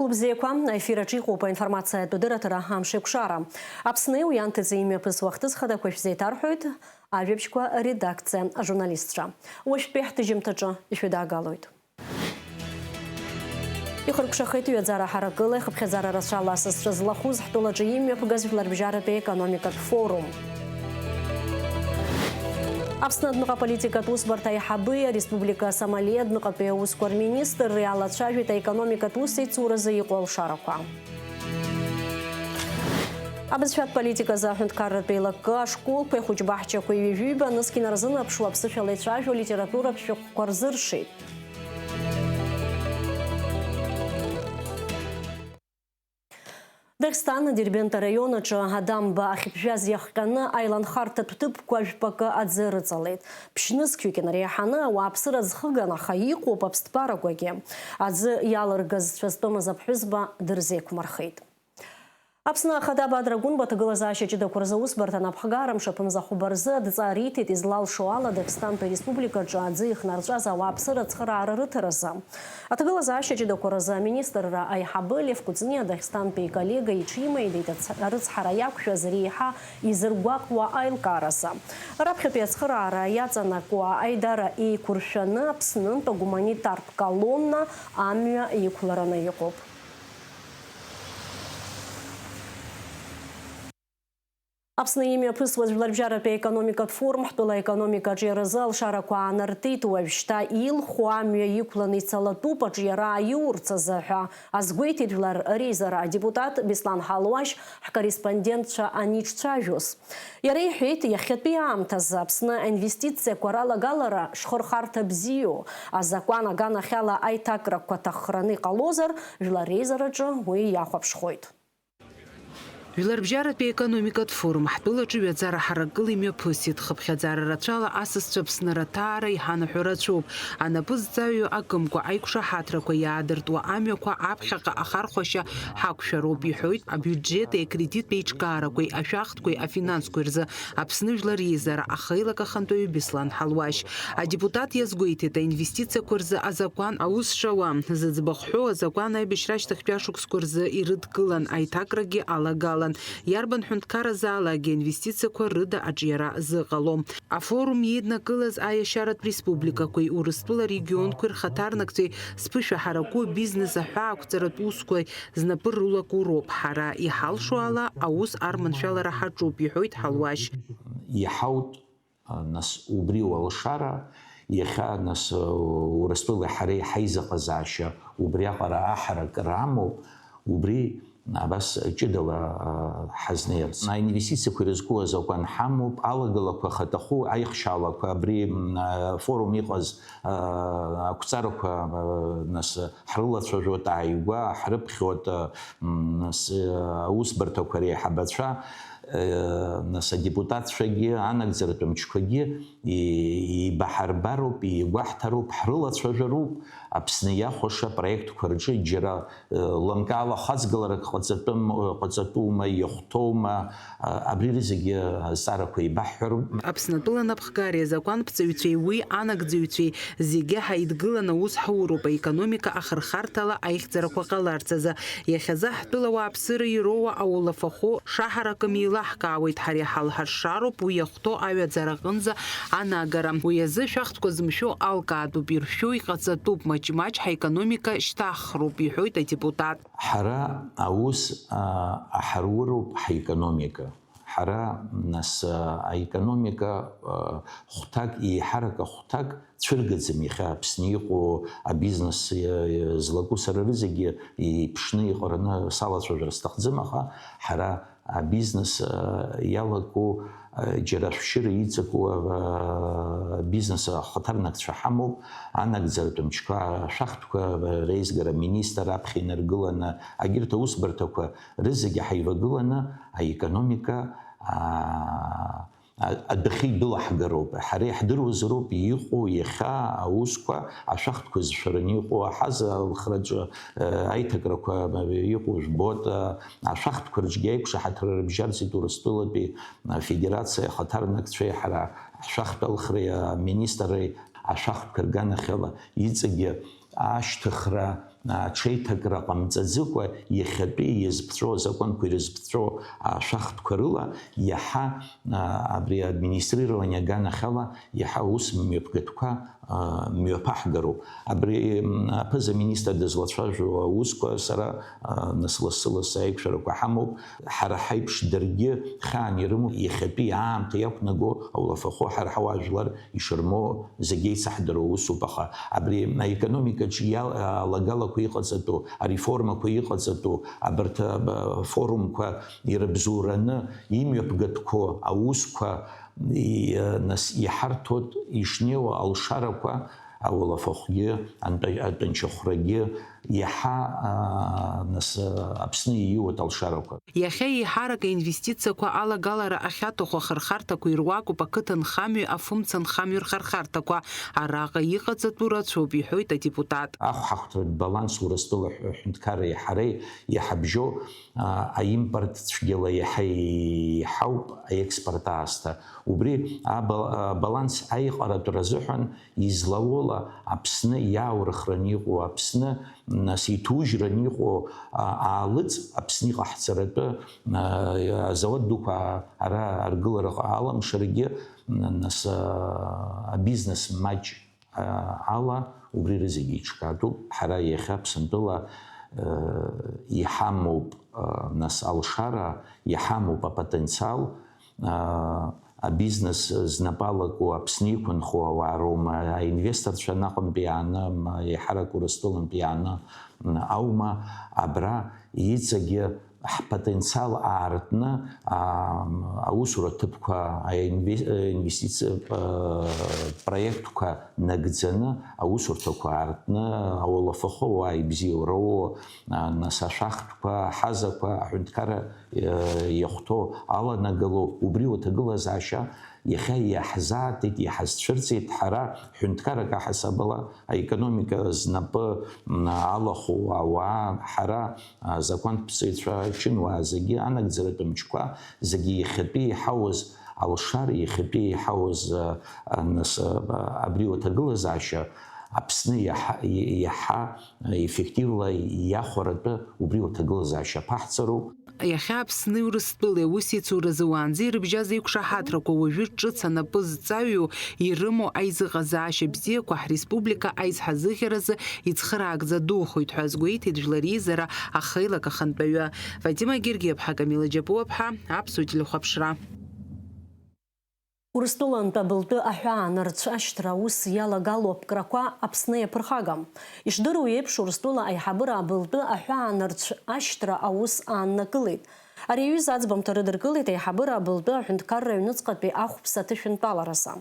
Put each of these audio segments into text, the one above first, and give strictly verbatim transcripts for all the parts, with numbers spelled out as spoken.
Лыбзиақәа, аефир аҿы иҟоуп аинформациатә дырраҭара «Амшеикәшара». Аԥсни уи анҭыҵи имҩаԥысуа ахҭыс хадақәа шәзеиҭарҳәоит ажәабжьқәа редакциа ажурналистцәа. Уажәтәи ҳҭыжьымҭаҿы ишәыдаагалоит. Ихыркәшахеит ҩаӡара ҳаракыла, ихыԥхьаӡара рацәала асасцәа злахәыз ҳтәылаҿы имҩаԥгаз Жәларбжьаратәи аекономикатә форум. Аԥсны адәныҟа аполитикатә усбарҭа аиҳабы, ареспублика Сомали адәныҟатәи аусқәа рминистрреи алацәажәеит аекономикатә усеицуразы иҟоу алшарақәа. Абызшәатә политиказы аҳәынҭқарратә еилакы ашколқәеи ахәыҷбаҳчақәеи ҩажәи ҩба нызқь инарзынаԥшуа аԥсышәала ицәажәо литературатә шәҟәқәа рзыршеит. Дагестан, Дербент араион аҿы Адамба ахьыԥжәаз иахҟьаны аиланхарҭатә ҭыԥқәа жәпакы аӡы рыҵалеит. Ԥшьнызқьҩык инареиҳаны ауааԥсыра ӡхыган, аха иҟоуп аԥсҭбарақәагьы. Аӡы иалыргаз зцәазтәымыз аԥҳәызба дырзеиқәмырхеит. Аԥсны Ахада Бадра Гәынба аҭагылазаашьа ҷыдақәа рзы аусбарҭа анапхгара мшаԥымза хәба рзы адҵа риҭеит, излалшо ала Дагестантәи ареспубликаҿы аӡы ихнарҵәаз ауааԥсыра ацхыраара рыҭаразы. Аҭагылазаашьа ҷыдақәа рзы аминистрра аиҳабы Лев Кәыҵниа Дагестантәи иколлега иҽимаидеит ац-, арыцҳара иақәшәаз реиҳа изыргәаҟуа аилкааразы. Раԥхьатәи ацхыраара иаҵанакуа аидара еиқәыршәаны Аԥснынтә агуманитартә колонна амҩа иқәлараны иҟоуп. Аԥсны имҩаԥысуаз Жәларбжьаратәи аекономикатә форум ҳтәыла аекономика аҿиаразы алшарақәа аанартит, уажәшьҭа илху амҩа иқәланы ицалатәуп аҿиара аиурц азы ҳәа азгәеиҭеит Жәлар реизара адепутат Беслан Ҳалуашь ҳкорреспондентцәа аниҿцәажәоз. Иара иҳәеит, иахьатәи аамҭазы Аԥсны аинвестициақәа ралагалара шхырхарҭа бзиоу, азакәан аганахьала аиҭакрақәа ҭаххраны иҟалозар, Жәлар реизараҿы уи иахәаԥшхоит. Жәларбжьаратәи аекономикатә форум ҳтәылаҿы ҩаӡара ҳаракыла имҩаԥысит. Хыԥхьаӡара рацәала асасцәа Аԥсны раҭаара иҳанаҳәо рацәоуп. Анапы зҵаҩу акымкәа, аиқәшаҳаҭрақәа иаадыртуа амҩақәа аԥхьаҟа ахархәашьа ҳақәшәароуп, иҳәоит абиуџьети акредиттә еиҿкаарақәеи, ашәахтәқәеи, афинансқәеи рзы Аԥсны Жәлар реизара ахеилак ахантәаҩы Беслан Ҳалуашь. Адепутат иазгәеиҭеит, аинвестициақәа рзы азакәан аус шауа, зыӡбахә ҳәоу азакәан аибашьра ашьҭахьтәи ашықәсқәа рзы ирыдкылан, аиҭакрагьы алагалан. Иарбан ҳәынҭқарразаалакгьы аинвестициақәа рыда аҿиара зыҟалом. Афорум иеиднакылаз аиашьаратә республикақәеи Урыстәыла регионқәеи рхаҭарнакцәеи зԥышәа ҳараку, бизнес аҳәаақәҵаратә усқәа знапы рылаку роуп. Ҳара иҳалшо ала аус арманшәалара ҳаҿуп, иҳәоит Ҳалуашь. Иҳаут, нас, убри уалшара, иахьа, нас, Урыстәылеи ҳареи ҳаизыҟазаашьа убриаҟара аҳаракыра амоуп, убри абас ҷыдала, а, ҳазнеирц. Аинвестициақәа ирызку азакәан ҳамоуп, алагалақәа хаҭаху, аихшьаалақәа абри, м, а, форум иҟаз, а, ақәҵарақәа, а, нас, ҳрылацәажәоит ааигәа, ҳрыԥхьоит, а, м, нас, а, аусбарҭақәа реиҳабацәа, а, нас, адепутатцәагьы, анагӡаратә мчқәагьы и-, еибаҳарбароуп, игәаҳҭароуп, ҳрылацәажәароуп, Аԥсны иахәаша апроектқәа рҿы џьара лымкаала хаҵгыларак ҟаҵатәым, ҟаҵатәума, иахәҭоума, абри рызегьы азҵаарақәа еибаҳҳәароуп. Аԥснытәыла анапхгареи азакәанԥҵаҩцәеи уи анагӡаҩцәеи зегьы ҳаидгыланы аус ҳауроуп, аекономика ахырхарҭала аихьӡарақәа ҟаларц азы. Иахьазы ҳтәыла ауааԥсыра ироуа аулафахәы шаҳаракым еилаҳкаауеит, ҳара иҳалҳаршароуп уи иахәҭоу аҩаӡара аҟынӡа анагара. Уи азы шәахтәқәа зымшәо алкаатәуп, иршәу иҟаҵатәуп, маҷ-маҷ ҳаекономика шьҭаҳхроуп, иҳәоит адепутат. Ҳара аус, а, аҳаруроуп ҳаекономика. Ҳара, нас, а, аекономика, а, хәҭак, еиҳарак ахәҭак цәыргаӡам иахьа Аԥсны иҟоу абизнес, а, злаку сара рызегьы еиԥшны иҟараны салацәажәар сҭахӡам, аха ҳара абизнес, а, иалаку, а, џьара ашәшьыра иҵаку, а, бизнес ахаҭарнакцәа ҳамоуп, анагӡаратә мчқәа, ашәахтәқәа реизгара аминистр аԥхьа инаргыланы, агьырҭ аусбарҭақәа рызегьы ҳаивагыланы аекономика, а, а-, адәахьы идәылаҳгароуп. Ҳара иаҳдыруазароуп иҟоу иахьа аусқәа, ашәахтәқәа зшәараны иҟоу аҳаза алхраҿы, э, аиҭакрақәа, э, иҟоу жәбоит, э, ашәахтәқәа рҿгьы аиқәшаҳаҭра рыбжьарҵеит Урыстәылатәи, э, Афедерациа ахаҭарнакцәеи ҳара ҳшәахтә алхреи аминистрреи ашәахтәқәа рганахьала иҵегьы ашьҭыхра, аҽеиҭакра ҟамҵаӡыкәа, иахьатәи иазԥҵәо азакәанқәа ирызԥҵәо ашәахтәқәа рыла иаҳа, а, абри администрирование аганахьала иаҳа аус мҩаԥгатәқәа, а, мҩаԥаҳгароуп. Абри, м, аԥыза-министр дызлацәажәо аусқәа сара, а, нас лассы-лассы аиқәшәарақәа ҳамоуп. Ҳара ҳаиԥш даргьы хьаан ирымоу, иахьатәи аамҭа иақәнаго аулафахәы ҳара ҳауаажәлар ишырмоу зегь еицаҳдыруа усуп, аха абри аекономикаҿы иал-, алагалақәа иҟаҵатәу, ареформақәа иҟаҵатәу, абарҭ, а, форумқәа ирыбзоураны имҩаԥгатәқәоу аусқәа, и-, нас иҳарҭоит ишнеиуа алшарақәа, ауалафахәгьы, антәа-, атәанчахәрагьы, иаҳа, а, нас, а, Аԥсны ииуеит алшарақәа. Иахьа еиҳарак аинвестициақәа алагалара ахьаҭаху ахырхарҭақәа ируакуп ақыҭанхамҩеи афымцанхамҩеи рхырхарҭақәа. Араҟа иҟаҵатәу рацәоуп, иҳәоит адепутат. Ахәҳахәҭратә баланс Урыстәыла ҳәынҭқарреи ҳареи иҳабжьоу, а, аимпорт цәгьала иаҳа еиҳауп аекспорт аасҭа. Убри аба-, абаланс аиҟаратәра азыҳәан излауала Аԥсны иааурыхраны иҟоу, Аԥсны, нас, иҭужьраны иҟоу, а, аалыҵ Аԥсны иҟаҳҵаратәы, а, азауад дуқәа ара аргылара аламшарагьы, нас, а, абизнес маҷ, а, ала убри рызегьы иҿкаатәуп. Ҳара иахьа Аԥсынтәыла, а, иҳамоуп, а, нас, алшара, иҳамоуп апотенциал, а, абизнес знапы алаку Аԥсны иқәынхо ауаа роума, аинвесторцәа анаҟынтәи иааны, м, еиҳарак Урыстәылантәи иааны, м, аума, абра иҵегьы ҳпотенциал аартны, а, м, аусура ҭыԥқәа, аинве-, инвестициа, а, проектқәа нагӡаны, аусурҭақәа аартны, ауалафахәы ауаа ибзиоу роуо, а, нас ашәахтәқәа, аҳазақәа, аҳәынҭқарра иахәҭоу аланагалоуп. Убри уаҭагылазаашьа иахьа иаҳзааҭеит, иҳазцәырҵит ҳара ҳҳәынҭқаррак аҳасабала аекономика знапы, м, алахәу ауаа, ҳара, а, закәанԥҵаҩцәа, чынуаа зегьы анагӡаратә мчқәа зегьы иахьатәи иҳауаз алшара, иахьатәи иҳауаз, а, а, нас, а, абри уаҭагылазаашьа Аԥсны иаҳа, иаҳа еффективла иахәаратәы убри уаҭагылазаашьа аԥаҳҵароуп. Иахьа Аԥсни Урыстәылеи аусеицуразы уаанӡа ирыбжьаз еиқәшаҳаҭрақәа уажәы ҿыц анапы зҵаҩу ирымоу аизыҟазаашьа бзиақәа ҳреспублика аизҳазыӷьаразы ицхыраагӡа духоит ҳәа азгәеиҭеит Жәлар Реизара ахеилак ахантәаҩы. Фатима Гергиаԥҳа, Камила Џьапуаԥҳа, Аԥсуа телехәаԥшра. Урыстәылантә абылтәы аҳәаанырцә ашьҭра аус иалагало аԥкрақәа Аԥсны иаԥырхагам. Ишдыру еиԥш, Урыстәыла аиҳабыра абылтәы аҳәаанырцә ашьҭра аус ааннакылеит. Ари аҩыза аӡбамҭа рыдыркылеит аиҳабыра абылтәы аҳәынҭқарра аҩныҵҟатәи ахәԥса аҭышәынтәаларазы.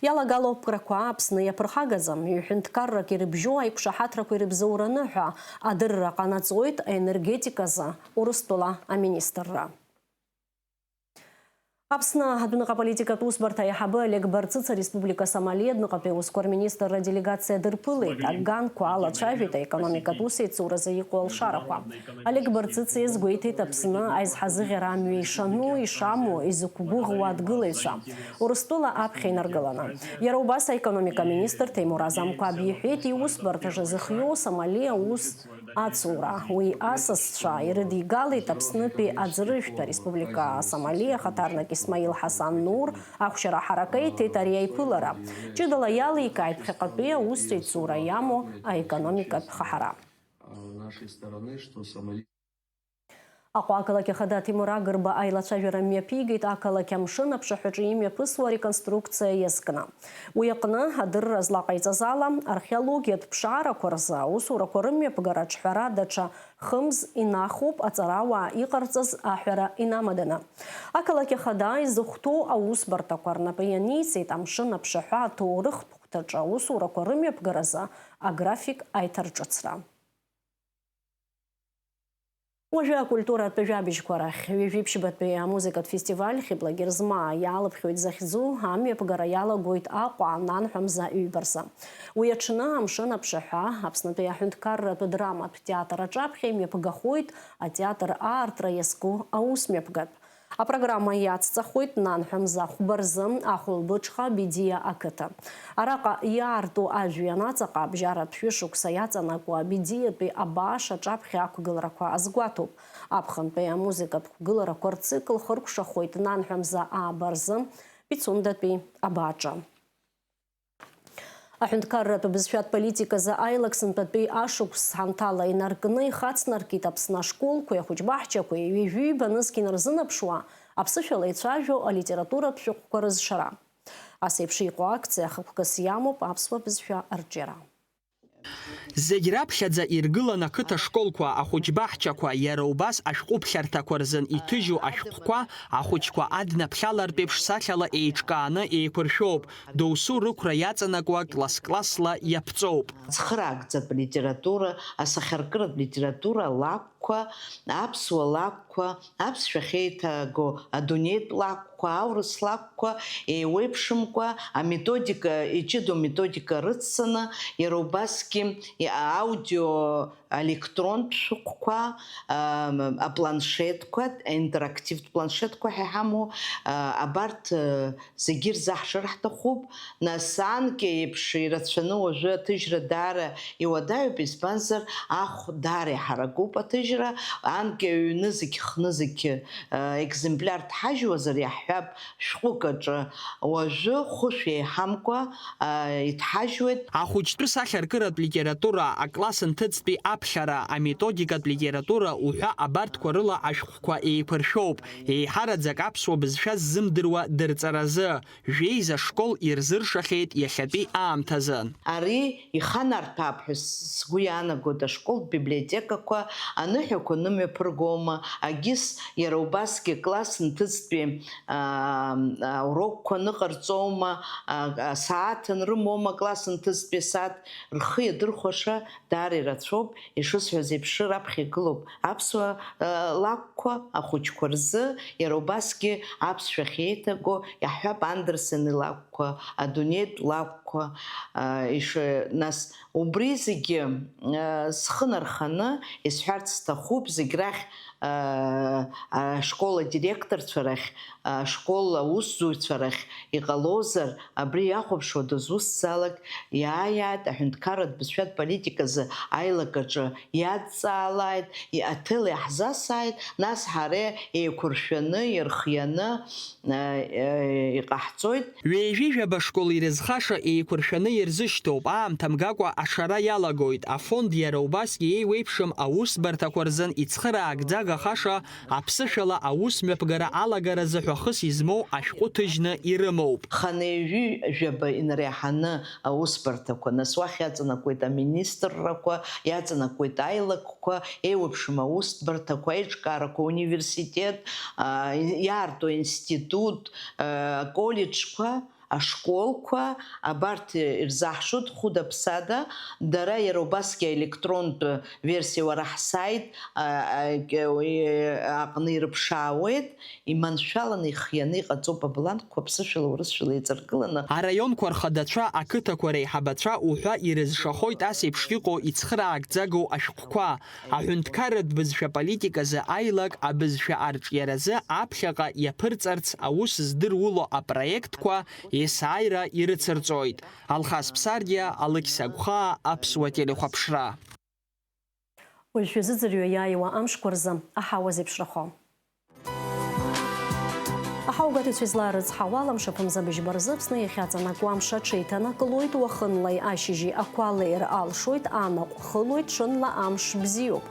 Иалагало аԥкрақәа Аԥсны иаԥырхагаӡам, ҩ-ҳәынҭқаррак ирыбжьоу аиқәшаҳаҭрақәа ирыбзоураны ҳәа адырра ҟанаҵоит аенергетиказы Урыстәыла аминистрра. Аԥсны адәныҟа аполитикатә усбарҭа аиҳабы Олег Барцыц ареспублика Сомали адәныҟатәи аусқәа рминистрра делегациа дырԥылеит. Аганқәа алацәажәеит аекономикатә усеицуразы иҟоу алшарақәа. Олег Барцыц иазгәеиҭеит Аԥсны аизҳазыӷьара амҩа ишану, ишамоу, изықәгәыӷуа адгылаҩцәа Урыстәыла аԥхьа инаргыланы. Иара убас аекономика аминистр Ҭемураз Амқәаб иҳәеит, иусбарҭаҿы зыхиоу Сомали аус ацура. Уи асасцәа ирыдигалеит Аԥснытәи аӡырыжәтә ареспублика Сомали ахаҭарнак Исмаил Ҳасан Нур ахәшьара ҳаракеиҭеит ари аиԥылара. Ҷыдала иаликааит ԥхьаҟатәи аусеицура иамоу аекономикатә хаҳара. Аҟәа ақалақь ахада Ҭемур Агрба аилацәажәара мҩаԥигеит ақалақь амшын аԥшаҳәаҿы имҩаԥысуа ареконструкциа иазкны. Уи аҟны, адырра злаҟаиҵаз ала, археологиатә ԥшаарақәа рзы аусурақәа рымҩаԥгара аҿҳәара даҽа хымз инахоуп аҵарауаа иҟарҵаз аҳәара инамаданы. Ақалақь ахада изыхәҭоу аусбарҭақәа рнапы ианиҵеит амшын аԥшаҳәа аҭоурыхтә хәҭаҿы аусурақәа рымҩаԥгаразы аграфик аиҭарҿыцра. Уажәы акультуратә жәабжьқәа рахь. Ҩажәи ԥшьбатәи амузыкатә фестиваль Хьыбла Герзмаа иаалыԥхьоит захьӡу амҩаԥгара иалагоит Аҟәа, нанҳәа мза ҩба рзы. Уи аҽны амшын аԥшаҳәа Аԥснытәи аҳәынҭқарратә драматә театр аҿаԥхьа имҩаԥгахоит атеатр аартра иазку аусмҩаԥгатә. Апрограмма иацҵахоит нанҳәа мза хәба рзы Ахәылбыҽха Бедиа ақыҭа. Араҟа иаарту ажәҩан аҵаҟа абжьаратә шәышықәса иаҵанакуа Бедиатәи абааш аҿаԥхьа ақәгыларақәа азгәаҭоуп. Аԥхынтәи амузыкатә қәгыларақәа рцикл хыркәшахоит нанҳәа мза ааба рзы Пицундатәи абааҿы. Аҳәынҭқарратә бызшәатә политиказы аилак сынтәатәи ашықәс ҳамҭала инаркны ихацнаркит Аԥсны ашколқәеи ахәыҷбаҳчақәеи ҩажәи ҩба нызқь инарзынарԥшуа аԥсышәала ицәажәо алитературатә шәҟәқәа рызшара. Ас еиԥш иҟоу акциа хықәкыс иамоуп аԥсуа бызшәа арҿиара. Зегь раԥхьаӡа иргылан ақыҭа школқәа, ахәыҷбаҳчақәа, иара убас ашәҟәыԥхьарҭақәа рзын иҭыжьу ашәҟәқәа, ахәыҷқәа аднаԥхьалартә еиԥш сахьала еиҿкааны еиқәыршәоуп. Доусу рықәра иаҵанакуа класс-классла иаԥҵоуп. Цхыраагӡатә литература, асахьаркыратә литература алакәқәа, аԥсуа лакәқәа, аԥсшәа ахьеиҭаго адунеитә лакәқәа, аурыс лакәқәа еиуеиԥшымкәа, аметодика, иҷыдоу методика рыццаны, иара убасгьы аудио электронтә шәҟәқәа, а, апланшетқәа, аинтерактивтә планшетқәа ҳәа иҳамоу, а, абарҭ, а, зегьы ирзаҳшар ҳҭахуп. Нас анкьа еиԥш ирацәаны уажәы аҭыжьра даара иуадаҩуп, избанзар, ахә даара иҳаракуп аҭыжьра, анкьа ҩнызқь, хнызқь, а, екземпляр ҭҳажьуазар, иаҳҳәап, шәҟәык аҿы, уажәы хәышә еиҳамкәа, а, иҭҳажьуеит. Ахәыҷтәы сахьаркыратә литература акласс нҭыҵтәи аԥхьара, аметодикатә литература уҳәа абарҭқәа рыла ашәҟәқәа еиқәыршәоуп, еиҳараӡак аԥсуа бызшәа ззымдыруа дырҵаразы. Жәеиза школ ирзыршахьеит иахьатәи аамҭазы. Ари иханарҭәаап ҳәа с-, сгәы иаанагоит, ашколтә библиотекақәа аныҳәақәа нымҩаԥыргома, агьыс иара убасгьы класс нҭыҵтәи, аа, аурокқәа ныҟарҵома, а, асааҭ анрымоума класс нҭыҵтәи асааҭ, рхы иадырхәаша даара ирацәоуп, ишысҳәаз еиԥш, раԥхьа игылоуп аԥсуа, а, лакәқәа ахәыҷқәа рзы, иара убасгьы аԥсшәа ахьеиҭаго, иаҳҳәап, Андерсен илакәқәа, адунеитә лакәқәа, а, иш-, нас, убри зегьы, а, схы нарханы исҳәарц сҭахуп, зегь рахь, а, ашкол адиректорцәа рахь, ашкол аусзуҩцәа рахь иҟалозар, абри иахәаԥшуа дызусҭзаалак иааиааит, аҳәынҭқарратә бызшәатә политиказы аилакаҿы иадҵаалааит, и-, аҭел иаҳзасааит, нас ҳара еиқәыршәаны, ирхианы, э, э, иҟаҳҵоит. Ҩажәи жәаба школ ирызхаша еиқәыршәаны ирзышьҭоуп, аамҭа мгакәа ашара иалагоит. Афонд иара убасгьы еиуеиԥшым аусбарҭақәа рзын ицхыраагӡагахаша аԥсышәала аус мҩаԥгара алагаразы ҳәахыс измоу ашәҟәы ҭыжьны ирымоуп. Ханеҩы жәаба инареиҳаны аусбарҭақәа, нас уахь иаҵанакуеит аминистррақәа, иаҵанакуеит аилакқәа, еиуеиԥшым аусбарҭақәа, аиҿкаарақәа, ауниверситет, а, иаарту аинститут, а, аколлеџьқәа, ашколқәа, абарҭ ирзаҳшоит хәыда-ԥсада, дара иара убасгьы аелектронтә версиа уара ҳсайт, а, а, уи аҟны ирыԥшаауеит, иманшәаланы ихианы иҟаҵоуп абланкқәа ԥсышәала, урысшәала еиҵаргыланы. Араионқәа рхадацәа, ақыҭақәа реиҳабацәа уҳәа ирызшахоит ас еиԥш иҟоу ицхыраагӡагоу ашәҟәқәа. Аҳәынҭқарратә бызшәа политиказы аилак абызшәа арҿиаразы аԥхьаҟа иаԥырҵарц аус здыруло апроектқәа есааира ирыцырҵоит. Алхас Ԥсардиа, Алықьса Гәхаа, Аԥсуа телехәаԥшра. Уажә шәазыӡырҩы иааиуа амшқәа рзы аҳауа зеиԥшрахо. Аҳауагәаҭаҩцәа излаарыцҳауа ала, мшаԥымза быжьба рзы Аԥсны иахьаҵанакуа амш аҽеиҭанакылоит, уахынлеи ашьыжьи ақәа леир алшоит, анаҟә хылоит, ҽынла амш бзиоуп.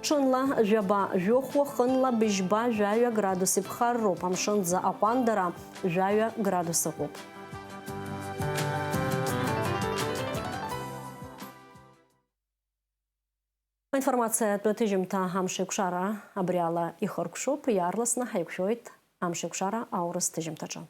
Ҽынла жәаба жәохә, уахынла быжьба жәаҩа градус иԥхарроуп, амшынӡы аҟәандара жәаҩа градус ыҟоуп. Аинформациатә ҭыжьымҭа амшеикәшара абри ала ихыркәшоуп, иаарласны ҳаиқәшәоит амшеикәшара аурыс ҭыжьымҭаҿы.